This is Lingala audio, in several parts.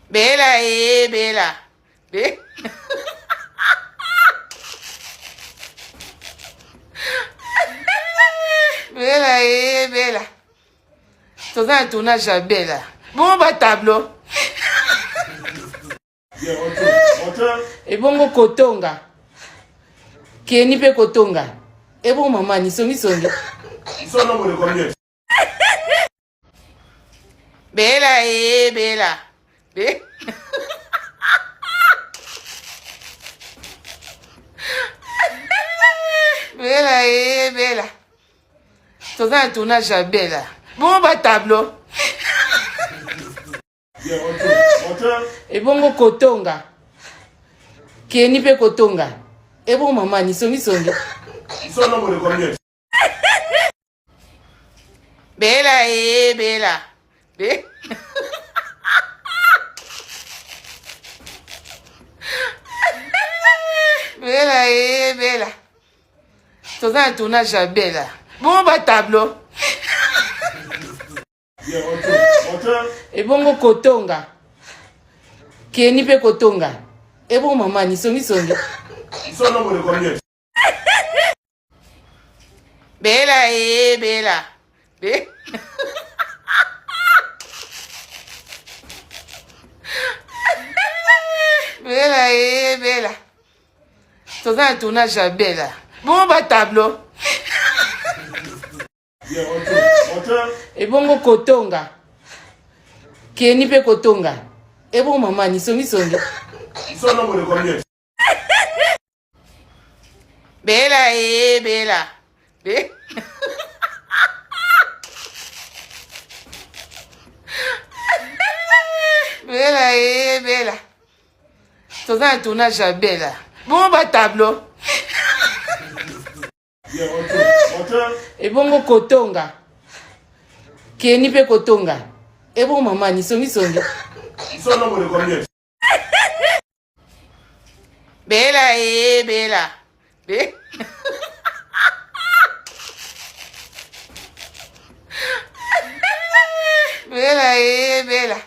Bela ee Bela. Be Bela ee Bela. Toza na tournage ya Bela. Bongo ba tableau. Ebongo kotonga. Kenny pe kotonga. Ebongo mama ni songi songi. Bela ee Bela. Be Bela ee Bela. Toza na tournage ya Bela. Bongo ba tableau. Ebongo kotonga. Kenny pe kotonga. Ebongo mama ni songi songi. Bela ee Bela. Be Bela ee Bela. Toza na tournage ya Bela. Bongo ba tableau. Ebongo kotonga. Kenny pe kotonga. Ebongo mama ni songi songi. Bela ee Bela. Be Bela ee Bela. Toza na tournage ya Bela. Bongo ba tableau. Ebongo kotonga. Kenny pe kotonga. Ebongo mama ni songi songi. Bela ee Bela. Be Bela ee Bela. Toza na tournage ya Bela. Bongo ba tableau. Ebongo kotonga. Kenny pe kotonga. Ebongo mama ni songi songi. Bela ee Bela. Be Bela ee Bela.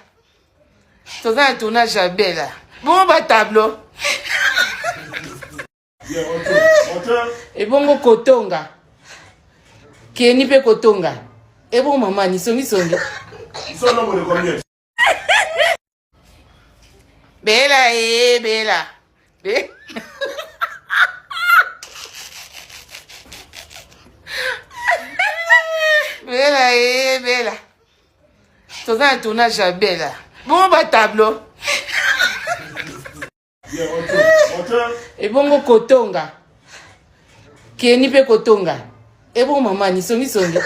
Toza na tournage ya Bela. Bongo ba tableau. Ebongo kotonga. Kenny pe kotonga. Ebongo mama ni songi songi. Bela ee Bela. Be Bela ee Bela. Toza na tournage ya Bela. Bongo ba tableau. Ebongo kotonga. Kenny pe kotonga. Ebongo mama ni songi songi.